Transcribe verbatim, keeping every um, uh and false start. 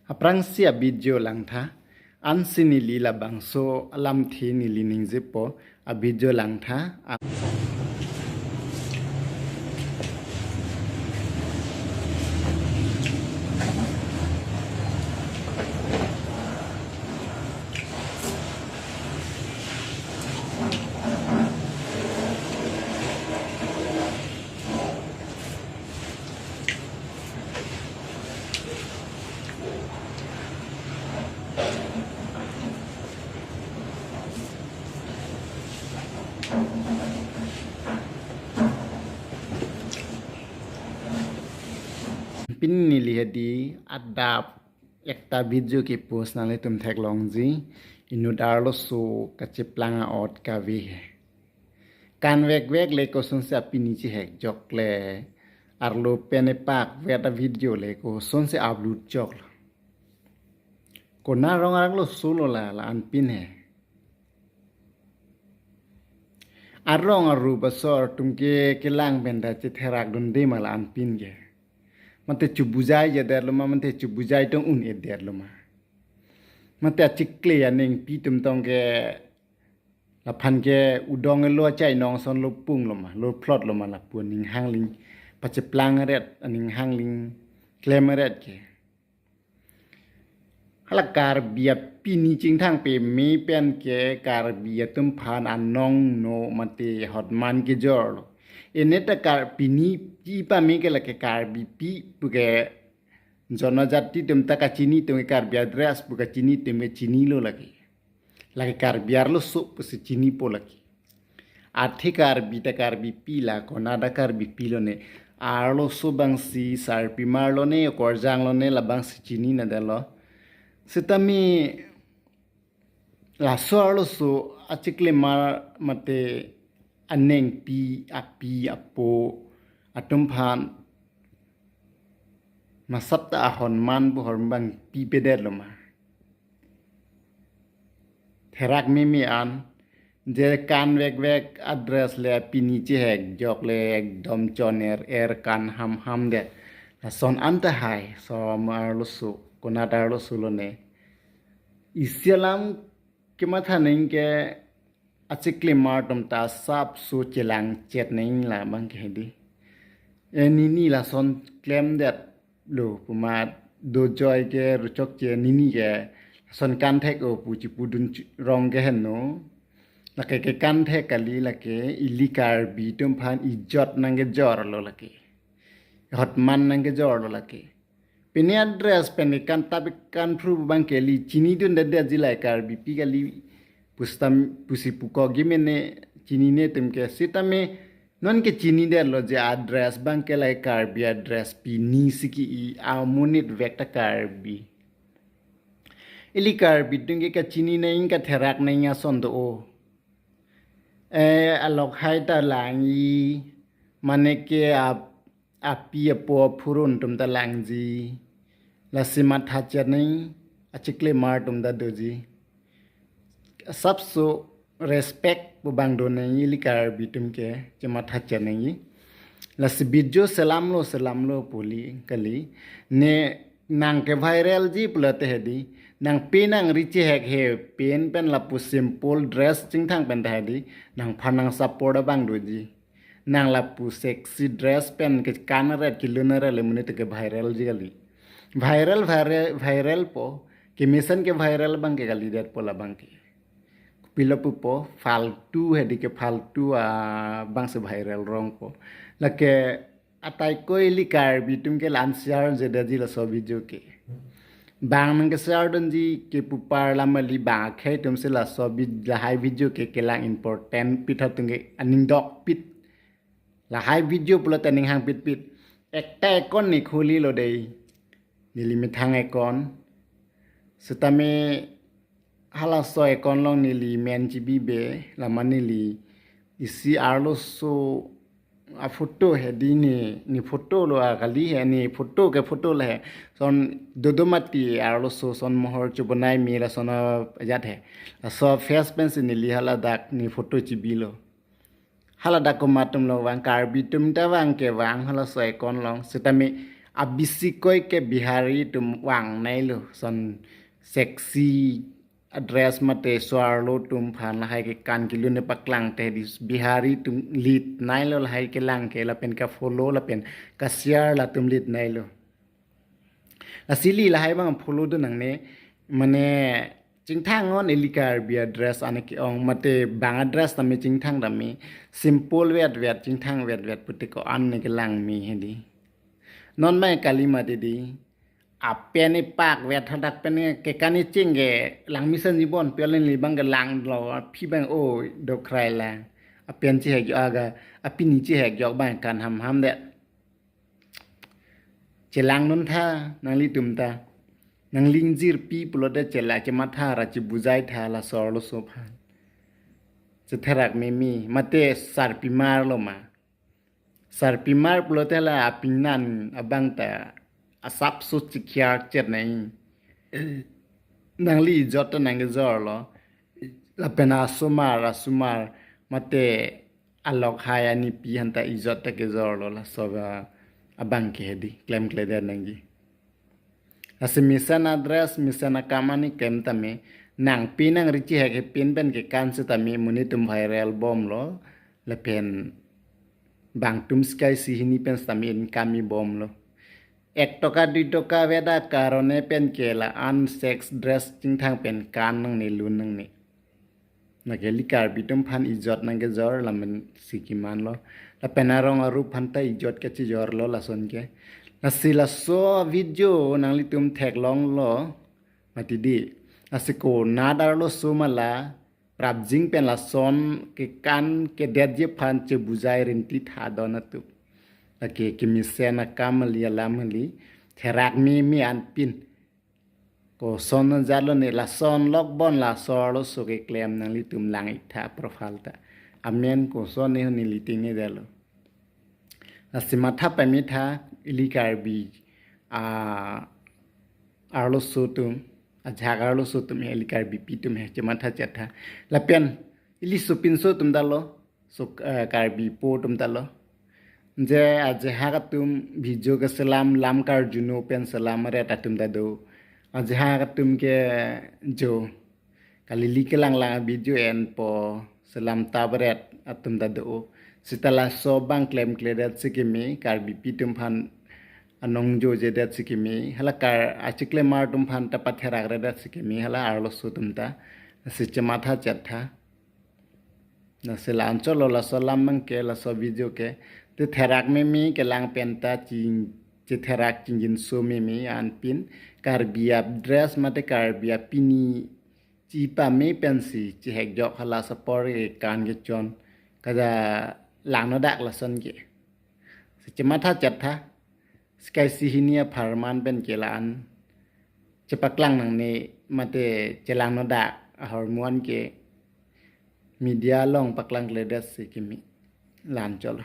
Aphrangsi a-video langtha, ansi neli labangso alamthe neli ningjepo, a-video langtha. Pini neli hedi adap ekta video ke-post nanglitum theklongji, inut arloso kacheplang a'ot kave he. Kanvekvek le kosonsi apini chehek joklo, arlo pen epak vet a-video le kosonsi upload joklo. Konat arong arloso lo la, la-an pin he. Arong arup asor atum ke kelang pen ta chetherak dunde ma la-an pin ke. Mate chubujai jedetlo ma, mate chubujai tong un-edetlo ma. Mate achikle aningpi atum tong ke laphan ke udong elo achainong ason lo punglo ma, lo phlotlo ma lapu aning hangling pacheplang ret, aning hangling klem ret ke. Hala Karbi apini chingthang peme pen ke Karbi atum aphan anong no mate hotman kejorlo. Ene ta Kar-, pini pi pame ke lake Karbipi pu ke jonojati atum ta kachini atum ke, Karbi a-dress pu kachini atum ke chinilo lake. Lake Karbi arloso pusi chinipo lake. Athe Karbi ta Karbipi la, konat a-Karbipi lone, arloso abangsi sarpimar lone, okorjang lone, labangsi chini nadetlo. Sitame laso arloso achiklemar mate aningpi, api, apo atum aphan masap ta ahotman pu hormu abang pipedetlo ma. Therak mimi an, je kanvekvek a-dress le pini chehek joklo, ekdom choner er kan hamham det. Lason an tahai, som arloso, konat arloso lone. Isi alam kematha nang ke achiklemar atum ta asapso chelang chet nang labang ke hedi. E nini lason klemdetlo pu ma dojoi ke ruchok che nini ke lason kanthek-o pu chipudun ch-, rong ke henlo. Lake ke kanthek kali, lake ili Karbi atum aphan ijot nangkejorlo lake. Hotman nangkejorlo lake. Pini a-dress pen ikan tapi kan pru abang ke ili chinidundedetji, la Karbipi kali pustam pusi pukok gimene chinine atum ke, sitame non ke chinidetlo je a-dress abang ke la Karbi a-dress, pini si ke-i amonit vek ta Karbi. Ili Karbi atum ke kachini nang, katherak nang ason do-o. Eh, alokhai ta langji, mane ke ap-, api apo aphurun atum ta langji. Lasi matha chet nang, achiklemar atum ta doji. Asapso respect pu abang do nangji ili Karbi atum ke, chematha chet nangji. Lasi video selamlo selamlo pu ili kali. Ne nang ke-viral ji pulote hedi, nangpi nangri chehek he pen pen lapu simple dress chingthang pen ta hedi, nangphan nang support abang doji. Nang lapu sexy dress pen ke kan ret, kelun ret le monit ke-viral ji kali. Viral, viral, viral po, kemesen ke-viral abang ke kalidetpo labang ke. Kopilo pupo, faltu hedi ke, faltu abangsi viral rongpo. Lake ataiko ili Karbi atum ke la-an share jedetji laso video ke. Bang nangke-share dunji kepu par lam kali, bang akhei atumsi laso vid-, lahai video ke kelang important pit, atum ke aning dokpit. Lahai video pulote aning hangpitpit. Ekta account ne khulilo dei. Neli methang account. Sitame halaso account along neli men chibibe, lama neli isi arloso a-photo hedi ne, ne photo lo a kali he, ne photo ke photo le he. Son dodo mati arloso son mohor chobonai me lason ajat he. Laso face pensi neli haladak ne photo chibilo. Haladak komat atumlo vang, Karbi atum ta vang ke vang halaso account along. Sitame Abisi koi ke Bihari atum vang nailo, son sexy dress mate so-arlo atum aphan lahai kekan kelun ne paklang te di, Bihari atum lit nailo lahai kelang ke, lapen ka-follow lapen ka-share latum lit nailo. Lasi ili lahai abang follow do nangne, mane chingthang non ili Karbi a-dress ane ke-ong, mate bang a-dress tame chingthang tame simple vet vet, chingthang vet vet pute ko-an ne kelang me hedi. Non mai kali mati di. Apen ipak vet hadak pen kekan iching ke lang mesen jibon, pialin li abang ke langlo, aphi abang o dokrai la. Apen chihek jok aga, apini chihek jok abang kan ham ham det. Chelang non tha nanglitum ta. Nangli ingjirpi pulote chela chematha ra chebujai tha laso-arloso aphan. Chetherak meme mate sarpimar lo ma. Sarpimar pulote la apinan abang ta asapso chikhiar chet nai. Nangli ijot ta nangkejorlo. Lapen asomar asomar mate alok hai anipi aphan ta ijot ta kejorlo, laso abang ke hedi klemkledet nangji. Lasi mesen a-dress, mesen akam ani klem tame, nangpi nangri chihek hepin pen kekan setame monit atum viral bomlo, lapen bangtum sika isi hini pen setame income bomlo. Ek toka dui toka veda karone pen ke la-an sex dress chingthang pen kan nangne lun nangne. Lake ili Karbi atum aphan ijot nangkejor lamen si kemanlo. Lapen arong aru aphan ta ijot kachejorlo lason ke. Lasi laso video nanglitum theklonglo mati di. Lasi konat arloso ma la prapjin pen lason kekan kedetji aphan chebujai rinti tha don atum. Lake kemesen akam ali alam ali therak meme anpin. Koson jalo ne lason lokbon laso-arloso keklem nanglitum lang-ik tha profile ta. Amen koson ne huni liting ne jalo. Lasi matha pame tha ili Karbi a-arloso atum, ajahak arloso atum he, ili Karbipi atum he chematha chetha. Lapen ili sopinso atum ta lo, so, eh, Karbipo atum ta lo. Je ajahak atum video keselam lam karjuno pen selam ret atum ta do. Ajahak atum ke jo kali ili kelang lang video enpo selam tap ret atum ta do. Seta laso abang klemkledet si keme, Karbipi atum aphan anong jojedet si keme, hala Kar achiklem atum aphan ta patherak redet si keme, hala arloso atum ta. Lasi chematha chetha. Lasi la-anchotlo laso alam abang ke, laso video ke. Te therak meme kelang pen ta ching, chetherak chingjinso meme anpin. Karbi a-dress mate Karbi apini chipame pensi chihek jok hala sapor kekan kechon kaja langno dak lason ke. Si chematha chetha. Sika isi hini apharman pen ke la-an chepaklang nangne mate chelangno dak ahormu an ke media along paklangkledet si keme, la-anchotlo.